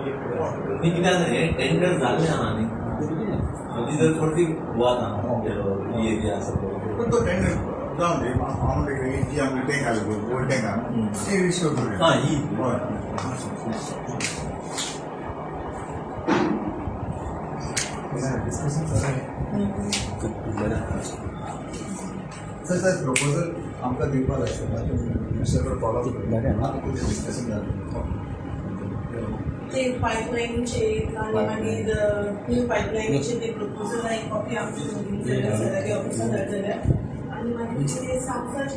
न्ही कितें आसा हें टेंडर जाल्लें आहा न्ही म्हणजे जर थोडी वता ही एरिया आसा पण तो टेंडर जावन दी हांव म्हणटा जी आमची टँक आसली पळय ओल्ड टँक आहा ती रिस्टोर करूया. हां ही हय. सर साहेब प्रपोजल आमकां दिवपाक आसता मिनिस्टर फॉलो करून डिस्कशन जालें. ते पायपलायनीचे आणि मागीर न्यू पायपलायनीचे ते प्रपोजल एक कॉपी आमची सरकारी ऑफिसान धाडटले आनी मागीर ते सामसाच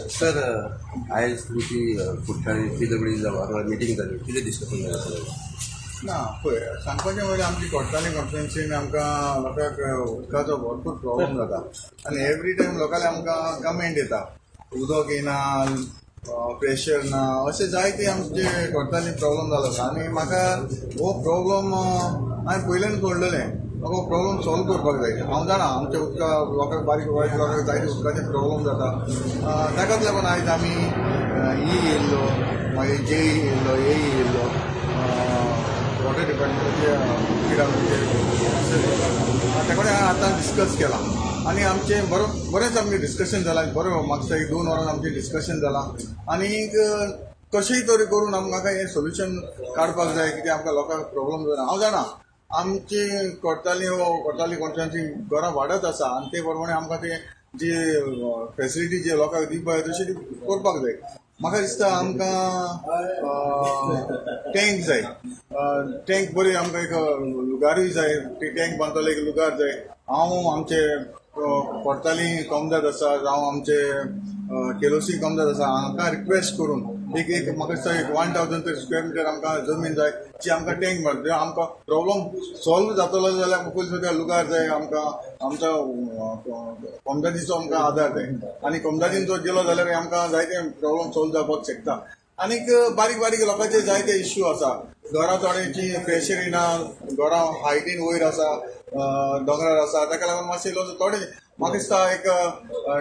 सर आयज तुमची कुठ्ठाळी पीडब्ल्यूडी वांगडा मिटींग जाली, कितें डिस्कशन जालें सर? ना पळय सांगपाचें म्हणल्यार आमची कोट्टाली कॉन्स्टिट्युएन्सीन आमकां लोकांक उदकाचो भरपूर प्रॉब्लम जाता आनी एवरी टायम लोकांले आमकां कमेंट येता उदक येना, प्रेशर ना, अशें जायते आमचे कोट्टाली प्रॉब्लम जालो आसा. आनी म्हाका हो प्रॉब्लम हांवें पयल्यान कळलेलें म्हाका हो प्रॉब्लम सॉल्व करपाक जाय. हांव जाणा आमच्या उदका लोकांक बारीक बारीक लोकांक जायते उदकाचे प्रॉब्लम जाता. ताकाच लागून आयज आमी ई येयल्लो, मागीर जे येयल्लो, ए येयल्लो, वॉटर डिपार्टमेंटाचे पीडब्ल्यूचे ताचे कडेन हांवें आतां डिस्कस केलां आनी आमचें बरो बरेंच आमचें डिस्कशन जालां. बरें म्हाका एक 2 वरां आमचें डिस्कशन जालां आनी कशेंय तरी करून आमकां हें सोल्युशन काडपाक जाय कित्याक आमकां लोकांक प्रॉब्लम जायना. हांव जाणा आमची कोट्टाली हो कोट्टाली कॉन्स्टिट्युएन्सी घरां वाडत आसा आनी ते प्रमाणे आमकां ते जी फेसिलिटी जी लोकांक दिवपाक जाय तशी ती करपाक जाय. म्हाका दिसता आमकां टँक जाय, टँक बरी आमकां एक लुगारूय जाय, ती टँक बांदतलो एक लुगार जाय. हांव आमचे कोट्टाली कोमदाद आसा जावं आमचे केलोसी कोमदाद आसा हांकां रिक्वेस्ट करून एक एक म्हाका दिसता एक 1000 तरी स्क्वेअर मिटर आमकां जमीन जाय जी आमकां टँक मारता. आमकां प्रॉब्लम सॉल्व जातलो जाल्यार आमकां पयलीं सुद्दां लुगार जाय, आमकां आमच्या कोमदादीचो आमकां आदार जाय आनी कोमदादीन जो दिलो जाल्यार आमकां जायते प्रॉब्लम सॉल्व जावपाक शकता. आनीक बारीक बारीक लोकांचे जायते इश्यू आसा, घरां थोड्यांची प्रेशर येना, घरां हायटीन वयर आसा, दोंगरार आसा, ताका लागून मातशे लोक थोडे म्हाका दिसता एक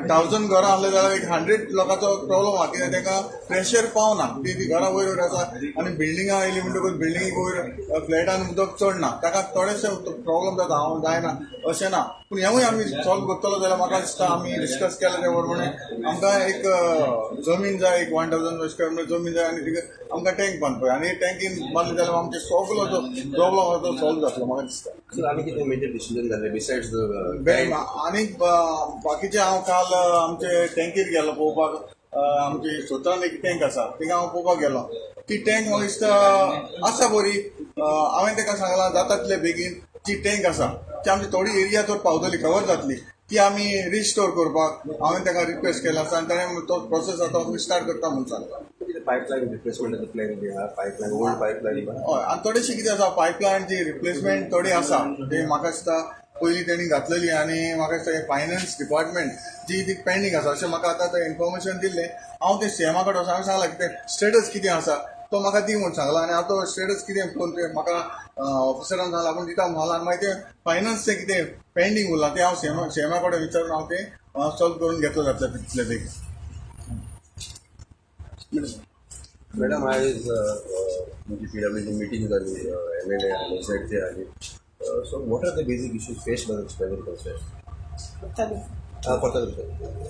1000 घरां आसले जाल्यार एक 100 लोकांचो प्रॉब्लम आहा कित्याक तांकां प्रेशर पावना, ती घरां वयर वयर आसा आनी बिल्डिंगां आयली म्हणटकूच बिल्डिंगेक वयर फ्लॅटान उदक चडना, ताका थोडेशे प्रॉब्लम जाता. हांव जायना अशें ना, पूण हेंवूय आमी सॉल्व करतलो जाल्यार म्हाका दिसता आमी डिस्कस केलें ते प्रमाणे आमकां एक जमीन जाय, एक 1000 स्क्वेअर मिटर जमीन जाय आनी आमकां टँक बांदपाक आनी टँकीन बांदले जाल्यार आमचे सगलो जो प्रॉब्लम आसा तो सॉल्व जातलो म्हाका दिसता. सर आनी कितें मेजर डिसिजन जालें बिसायड्स the आनीक बाकीचे हांव काल आमचे टँकीर गेलो पळोवपाक, आमची स्वतान एक टँक आसा तिका हांव पळोवपाक गेलो. ती टँक म्हाका दिसता आसा बरी, हांवें ताका सांगलां जाता तितले बेगीन जी टँक आसा ती आमची थोडी एरिया तर पावतली, कवर जातली, ती आमी रिस्टोर करपाक हांवें ताका रिक्वेस्ट केला आसा आनी ताणें तो प्रोसेस आतां आमी स्टार्ट करता म्हूण सांगला. पायपलायन रिप्लेसमेंटाचो प्लॅन बी आहा, पायपलायन ओल्ड पायपलायन? हय, आनी थोडेशें कितें आसा पायपलायनची रिप्लेसमेंट थोडी आसा ती म्हाका दिसता पयलीं तेणी घातलेली आनी म्हाका दिसता फायनान्स डिपार्टमेंट जी ती पेंडींग आसा अशें म्हाका आतां तें इन्फॉर्मेशन दिल्लें. हांव तें सीएमा कडेन वचून हांवें सांगलां कितें स्टेटस कितें आसा तो म्हाका दी म्हूण सांगला आनी हांव तो स्टेटस कितें पळोवन तें म्हाका ऑफिसरान सांगलां आपूण दिता म्हूण सांगलां आनी मागीर तें फायनान्स तें कितें पेंडींग उरलां तें हांव सीएमा कडेन विचारून हांव तें सॉल्व करून घेतलो जातलें तितलें बेगीन. मॅडम आयज तुमची पीडब्ल्यूडी मिटींग जाली, एमएलए आनी झेडपी आली, so what are the basic issues faced by the private constituency?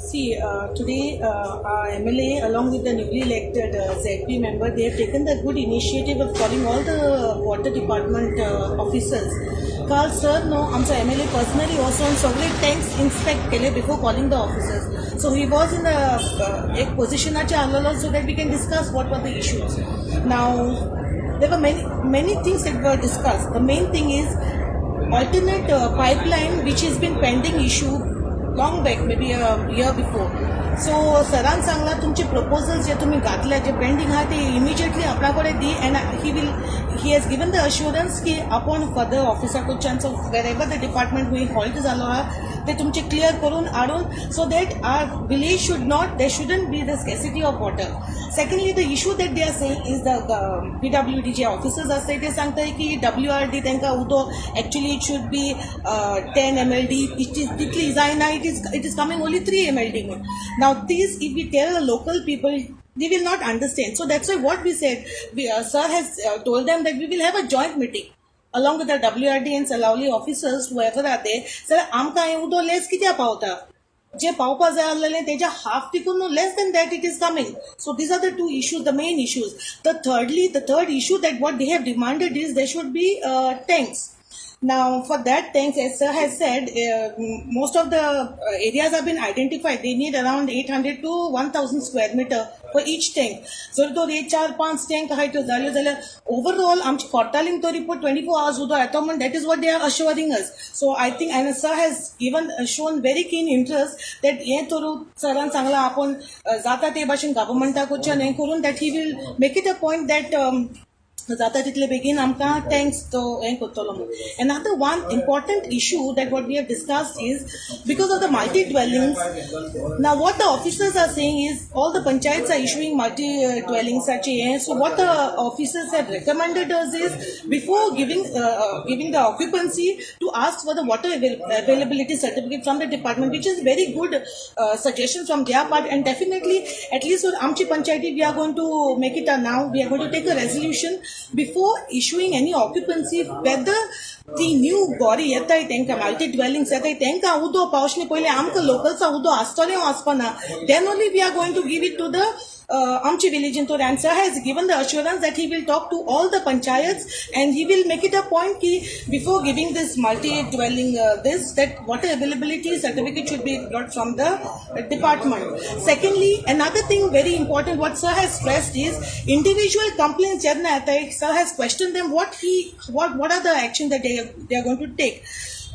See, today our MLA along with the newly elected ZP member, they have taken the good initiative of calling all the water department officers. Carl sir, no, आमचो MLA personally also on सगळे tanks inspect केले before calling the officers. So he was in a एक positionाचे आलेलो so that we can discuss what were the issues. Now there were many many things that were discussed. The main thing is alternate pipeline which has been pending issue long back, maybe a year before. So सरान सांगला तुमचे proposals जे तुमी घातले, जे pending आहा, ते immediately आपणा कडेन दी and he has given the assurance की आपूण फर्दर ऑफिसा कडच्यान, so where ever the department खंय हॉल्ट जालो आहा, ते तुमचे क्लियर करून हाडून so that our village should not, there shouldn't be the scarcity of water. Secondly, the issue that they are saying is the PWD J officers आसताय, ते सांगताय की WRD तांकां उदक actually it should be 10 MLD, it is तितली जायना, it is coming only 3 MLD म्हणून. Now this, if we tell the local people, they will not understand. So that's why what we said, sir has told them that we will have a joint meeting along with the WRD and Salaulim officers, whoever are there. Sir, आमकां हें उदक less कित्याक पावता? जे पावपा जाय आसलेलें तेज्या half तिकून less than that it is coming. So these are the two issues, the main issues. The third issue that what they have demanded is there should be tanks. Now, for that tanks, as sir has said, most of the areas have been identified. They need around 800 to 1000 square meter for each tank. जर तर एक चार पांच tank आहाय त्यो जाल्यो जाल्यार overall आमचे कोर्टालींग तरी पण 24 आवर्स उदक येतो म्हण, that is what they are assuring us. So I think, and sir has given shown very keen interest that हें तर सरान सांगलां, आपूण जाता ते भाशेन गव्हर्मेंटा कडच्यान हें करून that he will make it a point that जाता तितले बेगीन आमकां टँक्स तो हें करतलो म्हणून. Another one important issue that what we have discussed is because of the multi dwellings. Now what the officers are saying is all the panchayats are issuing multi dwellingsaचे हें. So what the officers have recommended us is before giving the occupancy to ask for the water availability certificate from the department, which is very good suggestion from their part, and definitely at least for आमची पंचायती we are going to make it a now we are going to take a resolution before issuing any occupancy, whether ती new गोरी येताय, तांकां multi dwellings येताय, तांकां उदक पावशणे पयलीं आमकां लोकल्सां उदक आसतलें आसपाना, then only we are going to give it to the आमचे विलेजीन तर. And sir has given the assurance that he will talk to all the panchayats and he will make it a point की before giving this multi dwelling this, that water availability certificate should be brought from the department. Secondly, another thing very important what sir has stressed is individual complaints जेन्ना येताय, sir has questioned them what are the action that they are going to take.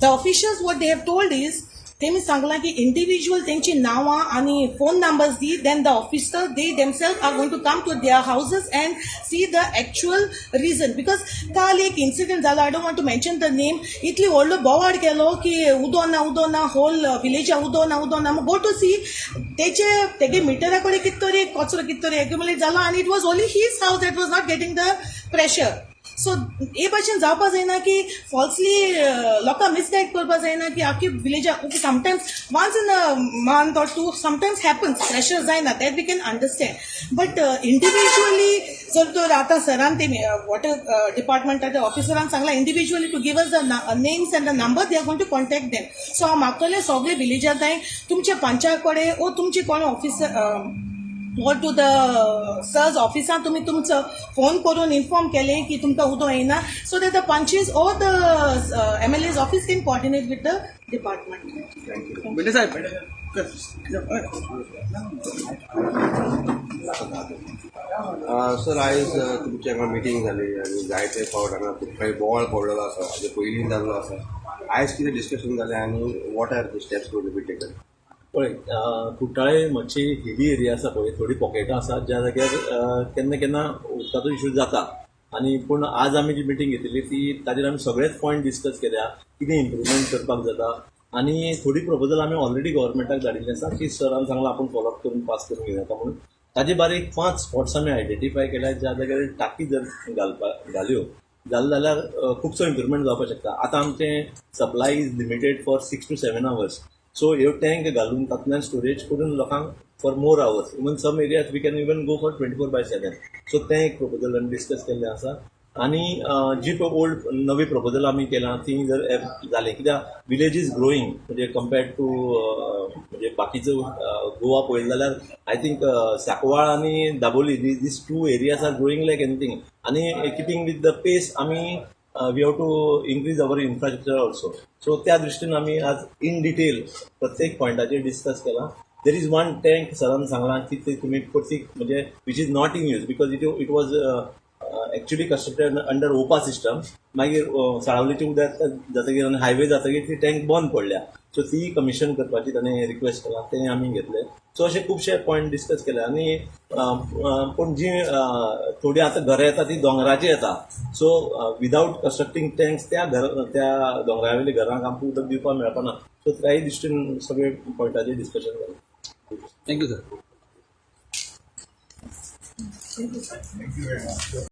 The officials, what they have told is तेमी सांगलां की individual तेंची नांवां आनी phone numbers the, then the officer, they themself are going to come to their houses and see the actual reason, because काल एक incident जालो, I don't want to mention the name, इतली व्हडलो बोवाळ केलो की उदो ना, उदो ना, होल विलेजा उदो ना, उदो ना. गो टू सी, तेचे तेगे मिटरा कडेन कितें तरी कचरो कितें तरी एक्युमुलेट जालो आनी it was only his house that was not getting the pressure. So हे भाशेन जावपा जायना की फॉल्सली लोकांक मिसगायड करपा जायना की आख्खी विलेजा. Okay, sometimes once in a month or two sometimes happens, pressure जायना, that we can understand, but individually जर तर आतां सरान ते वॉटर डिपार्टमेंटाच्या ऑफिसरान सांगला individually to give us the names and the number, they are going to contact them. So हांव मागतलें सगळे विलेजांक, तुमच्या पंचा कडेन ओ तुमचे कोण officer or to the sir's ऑफिसान तुमी तुमचो फोन करून इन्फॉर्म केलें की तुमकां उदक येना, so that the panchs or the MLA's office can coordinate with the department. Bende Saheb. Sir, आयज तुमची हांगा मिटींग जाली आनी जायते फावट हांगा काही बोवाळ पडलेलो आसा, हाजे पयलीं जाल्लो आसा. आयज कितें डिस्कशन जालें आनी what are the steps going to be taken? पळय, कुट्टाळे मातशी हिली एरिया आसा पळय, थोडी पॉकेटां आसा ज्या जाग्यार केन्ना केन्ना उदकाचो इशू जाता. आनी पूण आज आमी जी मिटींग घेतिल्ली ती ताजेर आमी सगळेच पॉयंट डिस्कस केल्या, कितें इम्प्रुवमेंट करपाक जाता आनी थोडी प्रपोजल आमी ऑलरेडी गव्हर्मेंटाक धाडिल्ली आसा की सरान सांगलां आपूण फॉलोअप करून पास करून घेवं म्हणून. ताजे बारीक पांच स्पॉट्स आमी आयडेंटिफाय केल्या, ज्या जाग्यार टाकी जर घालपा घाल्यो जालें जाल्यार खुबसो इम्प्रुवमेंट जावपाक शकता. आतां आमचें supply is limited for 6 to 7 hours, so ह्यो टँक घालून तातूंतल्यान स्टोरेज करून लोकांक for more hours, even some areas we can even go for 24/7. So तें एक प्रपोजल आमी डिस्कस केल्लें आसा. आनी जी पळय ओल्ड नवी प्रपोजल आमी केलां, ती जर जालें, कित्याक विलेज is growing, म्हणजे कंपेर्ड टू म्हणजे बाकीचो गोवा पळयलें जाल्यार I think Sancoale आनी Dabolim, these two areas are growing like anything. आनी किपींग विथ the पेस आमी we have to increase our infrastructure also. So त्या दृश्टीन आमी आज इन डिटेल प्रत्येक पॉयंटाचेर डिस्कस केलां. There is one tank, सरान सांगलां की ते तुमी प्रत्येक म्हणजे which is not in use because it was actually constructed under OPA system. मागीर साळावलीचें उदक जातकीर आनी हायवे जातकीर ती टँक बंद पडल्या. सो ती कमिशन करपाची ताणें रिक्वेस्ट केला, तें आमी घेतलें. सो अशे खुबशे पॉयंट डिस्कस केले. आनी पूण जी थोडी आतां घरां येता ती दोंगराचेर येता, सो विदावट कन्स्ट्रक्टींग टँक्स त्या घर त्या दोंगरावेल्या घरांक आमकां उदक दिवपाक मेळपाना. सो त्याय दृश्टीन सगळे पॉयंटाचेर डिस्कशन जालें. Thank you sir. Thank you very much.